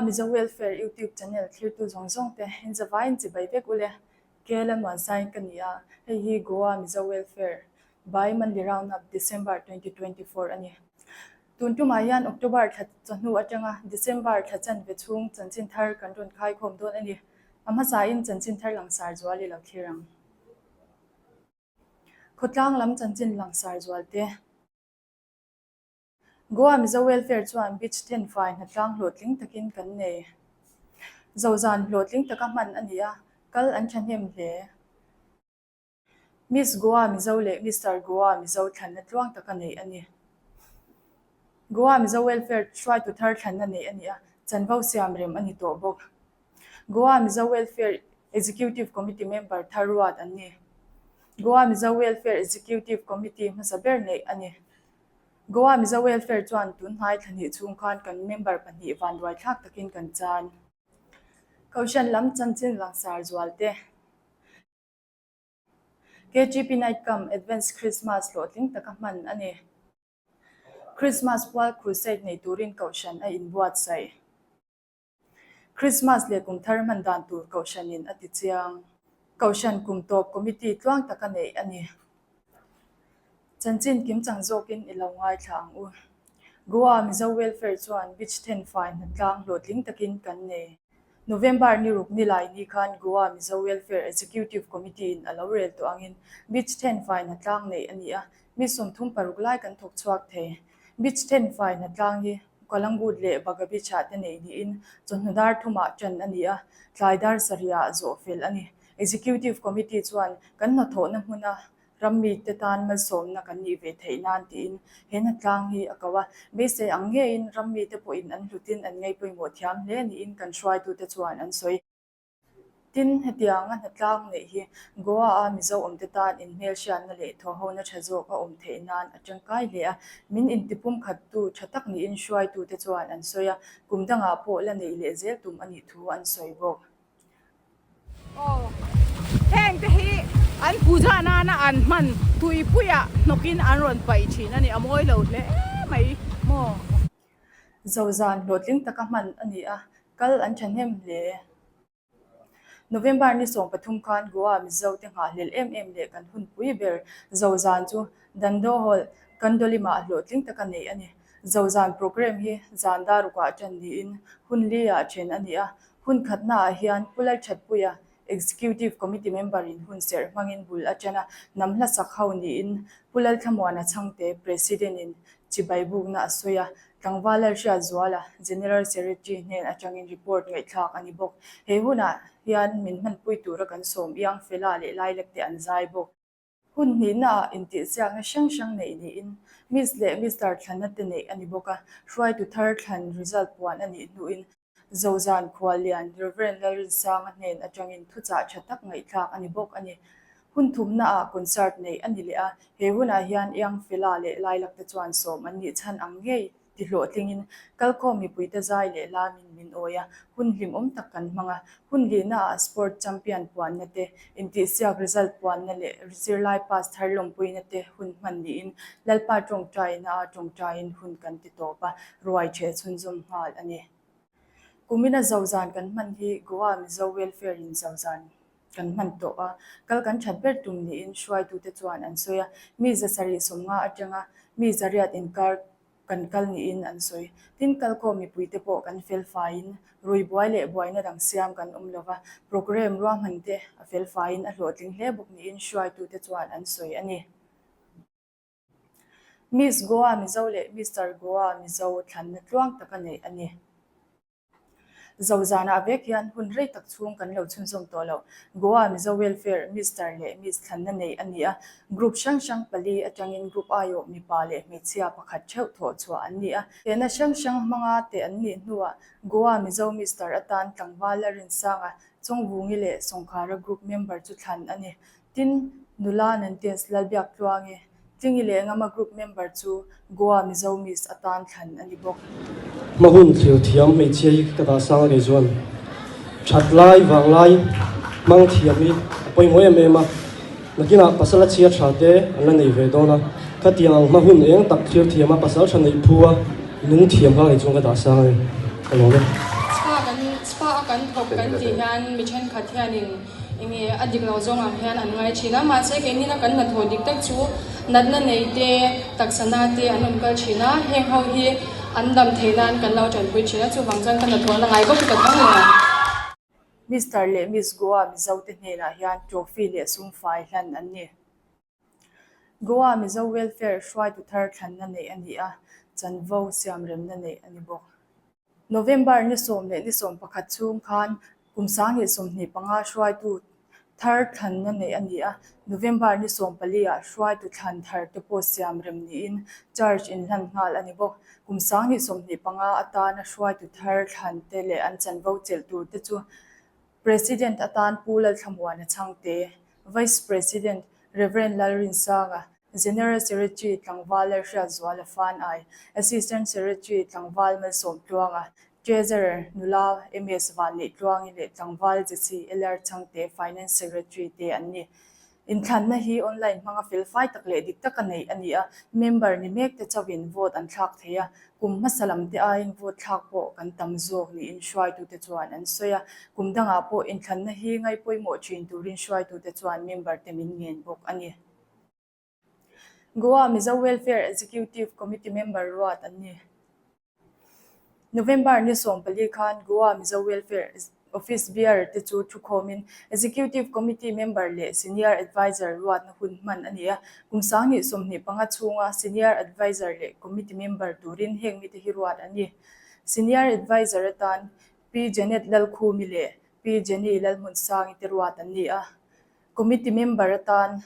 Mizo Welfare YouTube channel thlirtu zawng zawng te in zavaiin chibai vek ule. Kela Muansain ka ni a, hei hi Goa Mizo Welfare by Monthly Roundup December 2024 a ni. Tun tumah hian October thla chawhnu atanga December thla chanve chhung chanchin thar kan rawn khaikhawm dawn a ni. A hmasain chanchin thar langsar zual i lo thlir ang. Khawtlang lam chanchin langsar zual te. Goa Mizo Welfare chuan Beach thenfai hnatlang hlawhtling takin kan nei. Zozan hlawhtling taka hman a ni a, kal an thahnem hle. Miss Goa Mizo leh Mister Goa Mizo thlanna tluang taka neih a ni. Goa Mizo Welfare hruaitu thar thlanna neih a ni a, chanvo siam rem a ni tawh bawk. Goa Mizo Welfare Executive Committee member thar ruat an ni. Goa Mizo Welfare Executive Committee hmasa ber neih a ni. Goa Mizo Welfare chuan tunhnai thlahnih chhung khan kan member pahnih vanduai thlak takin kan chan. Kohhran lam chanchin langsar zual te. KGP Night Camp Advance Christmas hlawhtling taka hman a ni. Christmas pual crusade nei turin Kohhran a inbuatsaih. Christmas leh kum thar hman dan tur Kohhranin a ti chiang. Kohhran kum tawp committee tluang taka neih a ni. Chanchin kim chang zawkin i lo ngaithla ang u. Goa Mizo Welfare chuan Beach thenfai hnatlang hlawhtling takin kan nei. November ni ruk nilai ni khan Goa Mizo Welfare Executive Committee in a lo rel tawh angin Beach thenfai hnatlang neih a ni a, mi 36 lai kan thawk chhuak thei. Beach thenfai hnatlang hi Kalangut leh Baga Beach-ah te neih niin chawhnu dar thumah ṭan a ni a, tlai dar sarihah zawh fel a ni. Executive Committee chuan kan hnathawhna hmuna ram mite tan malsawmna kan nih ve theih nan tiin he hnatlang hi a ko a. Beisei ang ngeiin ram mite pawhin an hlutin an ngaihpawimawh thiam hle niin kan hruaitute chuan an sawi. Tin, hetianga hnatlang neih hi Goa-a Mizo awmte tan inhmelhriatna leh thawhhona tha zawk a awm theih nan a tangkai hle a, min intipumkhattu tha tak niin hruaitute chuan an sawi a, kum dangah pawh la neih leh zel tum a nih thu an sawi bawk. Aw, hengte hi an puja nana an hman tuipuiah hnawkin an rawn paih thin a ni, a mawi lo hle mai maw? Zozan hlawhtling taka hman a ni a, kal an thahnem hle. November ni 13 khan Goa Mizo te nghahhlelh em em leh kan hunpui ber Zozan chu Dando Hall, Candolim-ah hlawhtling taka neih a ni. Zozan programme hi zan darukah ṭan niin hun li-ah ṭhen a ni a, hun khatnaah hian Pu Lalṭhatpuia Executive Committee member in hun serh hmangin bul a ṭan a, hnam hlasak ho niin Pu Lalthlamuana Chhangte, President in chibai bukna a sawi a, tlangval Lalhriatzuala, General Secretary hnen atangin report ngaihthlak a ni bawk. He hunah hian min hmanpui tura kan sawm Iang Fela leh Lailak te an zai bawk. Hun hnihnaah intihsiakna hrang hrang neih niin Miss leh Mister thlanna te neih a ni bawk a, hruaitu thar thlan result puan a nih hnuin Zozan Khuallian Rev. Lalrinsanga hnen atangin thuchah tha tak ngaihthlak a ni bawk a ni. Hun thumnaah concert neih a ni leh a, he hunah hian Iang Fela leh Lailak te chuan sawm an nih chhan ang ngei ti hlawhtlingin kalkhawm mipuite zai leh lamin min awi a, hun hlimawm tak kan hmang a. Hun lihnaah sport champion puanna te, intihsiak result puanna leh zirlai pass thar lawmpuina te hun hman niin Lalpa tawngtaina a tawngtaiin hun kan ti tawp a, ruai ṭheh chhunzawm nghal a ni. Kumina Zozan kan hman hi Goa Mizo Welfare in Zozan kan hman tawh a, kal kan ṭhat ber tum niin hruaitute chuan an sawi a, mi 750 aṭanga mi zariat inkar kan kal niin an sawi. Tin, kalkhawm mipuite pawh kan fel faiin rui buai leh buaina dang siam kan awm lo va, programme ruahman te a fel faiin a hlawhtling hle bawk niin hruaitute chuan an sawi a ni. Miss Goa Mizo leh Mister Goa Mizo thlanna tluang taka neih a ni. Zozanah vek hian hun rei tak chhung kan lo chhunzawm tawh lo. Goa Mizo Welfare Mister leh Miss thlanna neih a ni a, group hrang hrang pali atangin group aiawh mipa leh hmeichhia pakhat theuh thawh chhuah an ni a. Tehna hrang hrang hmanga teh an nih hnuah Goa Mizo Mister atan tlangval Lalrinsanga, Chawngvungi leh Sawngkhara group member chu thlan a ni. Tin, nula Nantes Lalbiaktluangi, Tlingi leh Ngama Group member chu Goa Mizo Miss atan thlan a ni bawk. Hma hun thlir thiam hmeichhia hi ka dah sang a ni chuan that lai vang lai hmang thiam hi a pawimawh em em a, nakinah pasal a chhia tha te an la nei ve dawn a, khatiang ang hma hun eng tak thlir thiam a pasal tha neih phu a nung thiam kha kei chuan ka dah sang a ni, ka lawm e. thawk kan tih hian mi thenkhat hianin enge a dik lo zawng ang hian an ngai thin a, mahse keinina kan hnathawh dik tak chu natna nei te, taksa na te an rawn kal thin a, heng ho hi an dam theih nan kan lo tanpui thin a, chuvang chuan ka hnathawh la ngai bawk hi ka thang leh ang. Mister leh Miss Goa Mizote hnenah hian trophy leh sumfai hlan an ni. Goa Mizo Welfare hruaitu thar thlanna neih a ni a, chanvo siamremna neih a ni bawk. November ni sawm leh ni 11 chhung khan kum 2025 hruaitu thar thlanna neih a ni a, November ni 14 ah hruaitu thlan thar te pawh siamrem niin charge inhlan nghal a ni bawk. Kum 2025 atana hruaitu thar thlan te leh an chanvo chelh tur te chu President atan Pu Lalthlamuana Chhangte, Vice President Rev. Lalrinsanga, General Secretary Tlangval Lalhriatzuala Fanai, Assistant Secretary Tlangval Malsawmtluanga, Treasurer Nula MS Vanneihtluangi leh Tlangval Jesse LR Chhangte Finance Secretary te an ni. Inthlanna hi online hmanga felfai tak leh dik taka neih a ni a, member ni mek te chauhin vote an thlak thei a, kum hmasa lam te aiin vote thlak pawh kan tam zawk niin hruaitute chuan an sawi a, kum dangah pawh inthlanna hi ngaihpawimawh thin turin hruaitute chuan member te min ngen bawk a ni. Goa Mizo Welfare Executive Committee member ruat an ni. November ni 14 khan Goa Mizo Welfare Office Bearer te chu thukhawmin Executive Committee member leh Senior Adviser ruatna hun hman a ni a. Kum 2025 chhunga Senior Adviser leh Committee member turin heng mite hi ruat a ni. Senior Adviser atan Pi Janet Lalkhumi leh Pi Jenny Lalhmunsangi te ruat an ni a. Committee member atan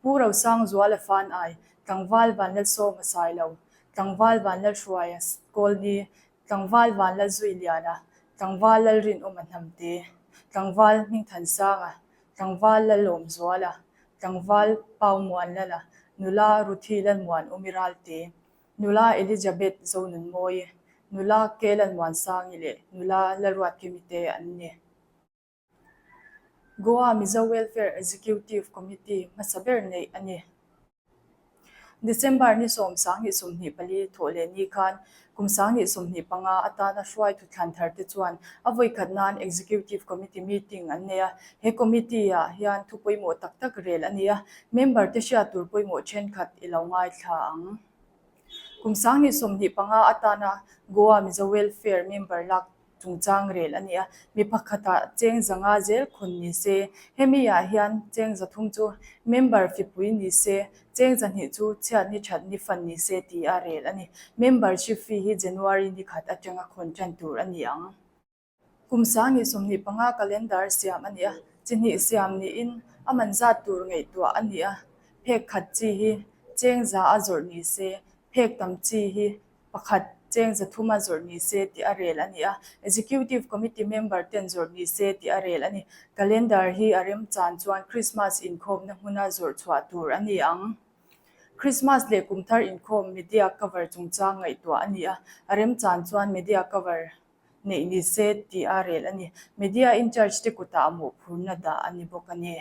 Pu Rosangzuala Fanai, Tlangval Vanlalsawma Sailo, Tlangval Vanlalhruaia Kawlni, Tlangval Vanlalzuiliana, Tlangval Lalrinawma Hnamte, Tlangval Hmingthansanga, Tlangval Lalawmzuala, Tlangval Paumuanlala, Nula Ruthi Lalmuanawmi Ralte, Nula Elizabeth Zonunmawii, Nula K Lalmuansangi leh Nula Lalruatkimi te an ni. Goa Mizo Welfare Executive Committee hmasa ber neih a ni. December ni 10 2024 thawh leh ni khan kum 2025 atana hruaitu thlan thar te chuan a vawikhat nan Executive Committee meeting an nei a. He committee ah hian thu pawimawh tak tak rel a ni a, member te hriat tur pawimawh thenkhat i lo ngaithla ang. Kum 2025 atana Goa Mizo Welfare member lak chungchang rel a ni a, mi pakhatah cheng zanga zel khawn ni se, hemi ah hian cheng 300 chu member fipui ni se, cheng 200 chu chhiatni thatni fan ni se tih a rel a ni. Membership fee hi January ni khat atanga khawn tan tur a ni ang. Kum 2025 calendar siam a ni a, chi hnih siam niin a man zat tur ngaihtuah a ni a, phek khat chi hi cheng za a zawrh ni se, phek tam chi hi Pakhat, cheng 300 a zawrh ni se tih a rel a ni a, Executive Committee member ten zawrh ni se tih a rel a ni. Calendar hi a remchan chuan Christmas inkhawmna hmuna zawrh chhuah tur a ni ang. Christmas leh kum thar inkhawm media cover chungchang ngaihtuah a ni a, a remchan chuan media cover neih ni se tih a rel a ni. Media in-charge te kutah mawhphurhna dah a ni bawk a ni.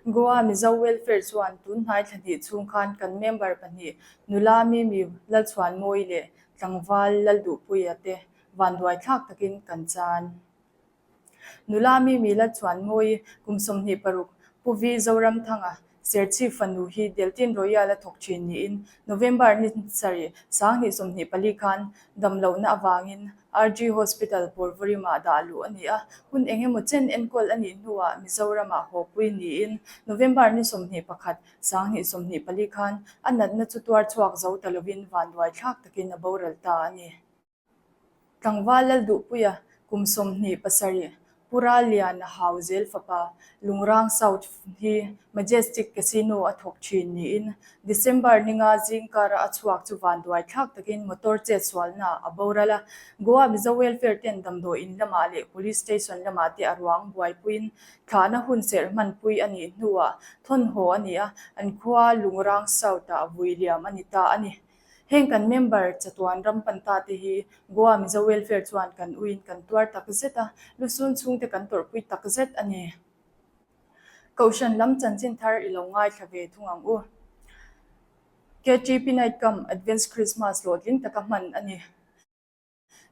Goa Mizo Welfare chuan tun hnai thla hnih chhung khan kan member pahnih nula Mimi Lalchhuanmawi leh tlangval Lalduhpuia te vanduai thlak takin kan chan. Nula Mimi Lalchhuanmawi kum 26 Pu Vi Zoramthanga Serchhip fanu hi Deltin Royal a thawk thin niin November ni sarih 2024 khan damlohna avangin RG Hospital Purvurimah dah luh a ni a, hun eng emaw chen enkawl a nih hnuah Mizoramah hawpui niin November ni 21, 2024 khan a natna chu tuar chhuak zo ta lovin vanduai thlak takin a boral ta a ni. Tlangval Lalduhpuia kum 27, Pu Ralliana hau zel fapa Lungrang South hi Majestic Casino a thawk thin niin December ninga zingkara a chhuak chu vanduai thlak takin motor chet sualnaah a boral a. Goa Mizo Welfare ten damdawi in lamah leh Police Station lamah te a ruang buaipuiin thlahna hun serh hmanpui a nih hnuah thawnhaw a ni a, an khua Lungrang South-ah vui liam a ni ta a ni. Heng kan member chatuan ram pan ta te hi Goa Mizo Welfare chuan kan uiin kan tuar tak zet a, lusun chhungte kan tawrhpui tak zet a ni. Kohhran lam chanchin thar i lo ngaithla ve thung ang u. KTP Night Camp Advance Christmas hlawhtling taka hman a ni.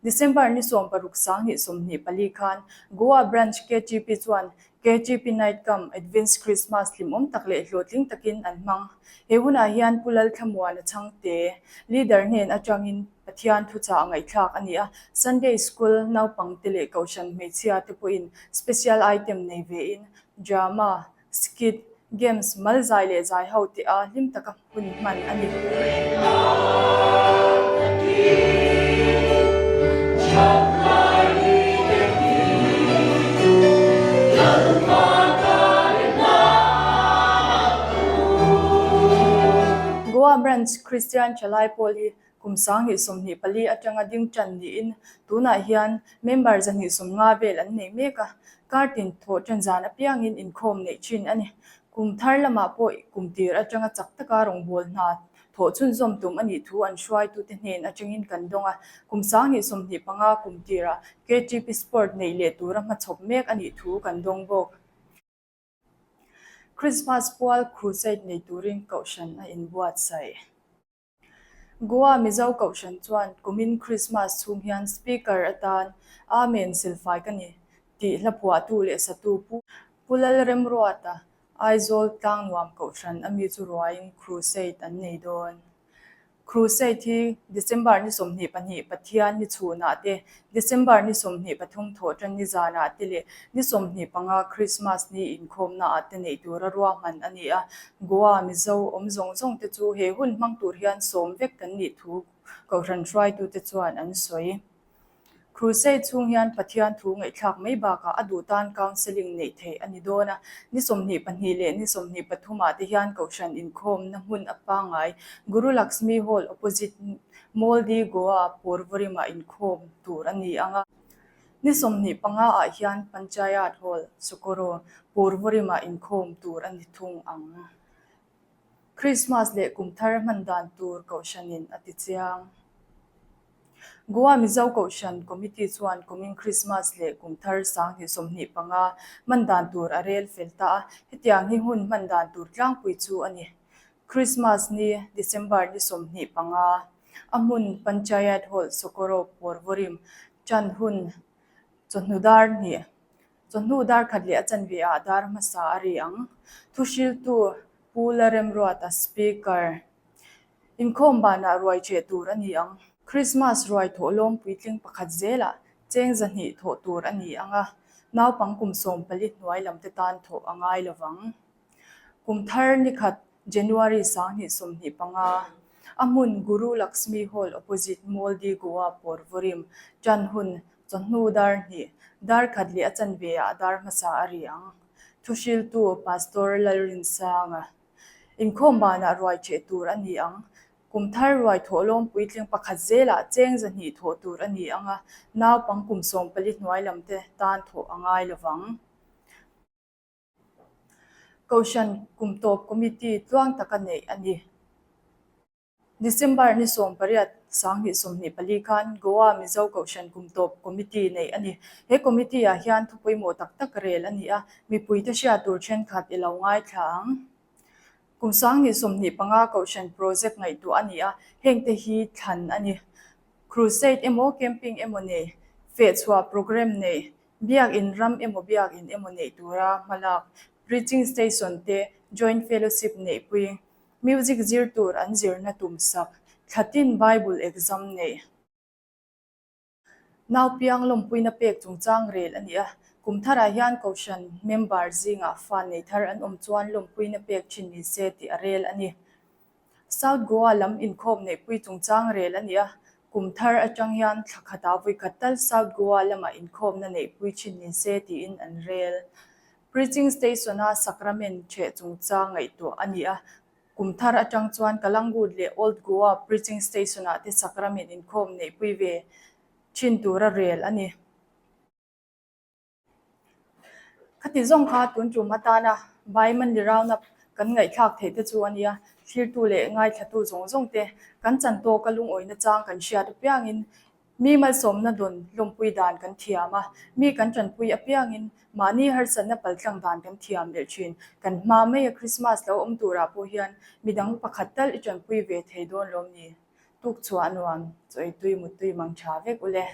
December ni 16 2024 khan Goa Branch KTP chuan KTP Night Cum Advance Christmas hlimawm tak leh hlawhtling takin an hmang. He hunah hian Pu Lalthlamuana Chhangte, Leader hnen atangin Pathian thuchah ngaihthlak a ni a, Sunday School naupangte leh Kohhran hmeichhia te pawhin special item nei vein drama, Skit, games, mal zai leh zai ho te a hlim taka hun hman a ni. Goa Branch Christian Thalai pawl hi Kum 2024 atanga ding tan niin tunah hian member 250 vel an nei mek a, kar tin thawh tan zan apiangin inkhawm neih thin a ni. Kum thar lamah pawh kum tir atanga chak taka rawngbâwl hna thawh chhunzawm tum a nih thu an hruaitute hnen atangin kan dawng a, kum 2025 kum tirah KTP Sport neih leh tura hmachhawp mek a nih thu kan dawng bawk. Krismas pual Crusade nei turin Kohhran a inbuatsaih. Goa Mizo Kohhran chuan kumin Krismas chhung hian Speaker atan Amen Silfai ka ni tih hla phuahtu leh satu Pu Pu Lalremruata Aizawl Tlangnuam Kohhran a mi chu ruaiin Crusade an nei dawn. Crusade hi December ni 22 Pathian ni chhunah te, December ni 23 Thawhṭan ni zanah te leh ni 25 Krismas ni inkhawmnaah te neih tura ruahman a ni a. Goa Mizo awm zawng zawng te chu he hun hmang tur hian sawm vek kan nih thu Kohhran hruaitute chuan an sawi. Crusade chhung hian Pathian thu ngaihthlak mai bakah a duh tan counselling neih theih a ni dawn a, ni 22 leh ni 23 ah te hian Kohhran inkhawmna hmun a pangngai Guru Laxmi Hall opposite Moldi Goa Porvorim-ah inkhawm tur a ni ang a. Ni 25 ah hian Panchayat Hall, Socorro, Porvorim-ah inkhawm tur a ni thung ang. Krismas leh kum thar hman dan tur Kohhranin a ti chiang. Goa Mizo Kohhran Committee chuan kumin Krismas leh kum thar 2025 hman dan tur a rel fel ta a, hetiang hi hun hman dan tur tlangpui chu a ni. Krismas ni, December ni 25, a hmun Panchayat Hall, Socorro, Porvorim, tan hun chawhnu dar hnih, chawhnu dar khat leh a chanve ah dar hmasa a ri ang. Thuhriltu Pu Laremruata, Speaker. Inkhawm banah ruai ṭheh tur a ni ang. Krismas ruai thawh lawm puitling pakhat zelah cheng 200 thawh tur a ni ang a, naupang kum 14 hnuai lam te tan thawh a ngai lo vang. Kum thar ni khat January 2025, a hmun Guru Laxmi Hall opposite Moldi Goa Porvorim ṭan hun chawhnu dar hnih, dar khat leh a chanve ah dar hmasa a ri ang. Thuhriltu Pastor Lalrinsanga. Inkhawm banah ruai ṭheh tur a ni ang. Kum thar ruai thawh lawm puitling pakhat zelah cheng 200 thawh tur a ni ang a, naupang kum 14 hnuai lam te tan thawh a ngai lo vang. Kohhran kum tawp committee tluang taka neih a ni. December ni 18, 2024 khan Goa Mizo Kohhran kum tawp committee neih a ni. He committee ah hian thu pawimawh tak tak rel a ni a, mipuite hriat tur thenkhat i lo ngaithla ang. Kum 2025 Kohhran project ngaihtuah a ni a, hengte hi thlan a ni. Crusade emaw camping emaw nei, fehchhuah programme nei, Biakin ram emaw biakin emaw neih tura hmalak, preaching station te, joint fellowship neihpui, Music zir tur an zirna tum sak, thlatin Bible exam neih. Naupiang lawmpuina pek chungchang rel a ni a, kum tharah hian Kohhran member zingah fa nei thar an awm chuan lawmpuina pek thin ni se tih a rel a ni. South Goa lam inkhawm neihpui chungchang rel a ni a, kum thar atang hian thla khatah vawikhat tal South Goa lamah inkhawmna neihpui thin ni se tiin an rel. Preaching Station-a Sacrament ṭheh chungchang ngaihtuah a ni a, kum thar aṭang chuan Kalangut leh Old Goa Preaching Station-ah te Sacrament inkhawm neihpui ve ṭhin tura rel a ni. Khati zawng kha tun tum atana Baimanli Roundup kan ngaihthlak theih te chu a nia, thlirtu leh ngaithlatu zawng zawng te kan chan tawka lungawina chang kan hriat apiangin Mi malsawmna dawn lawmpui dan kan thiam a, mi kan tanpui apiangin mahni harsatna paltlang dan kan thiam leh thin. Kan hma maia Krismas lo awm turah pawh hian midang pakhat tal i tanpui ve thei dawn lawm ni? Tuk chhuah nuam, chawi tui muttui mang tha vek u le.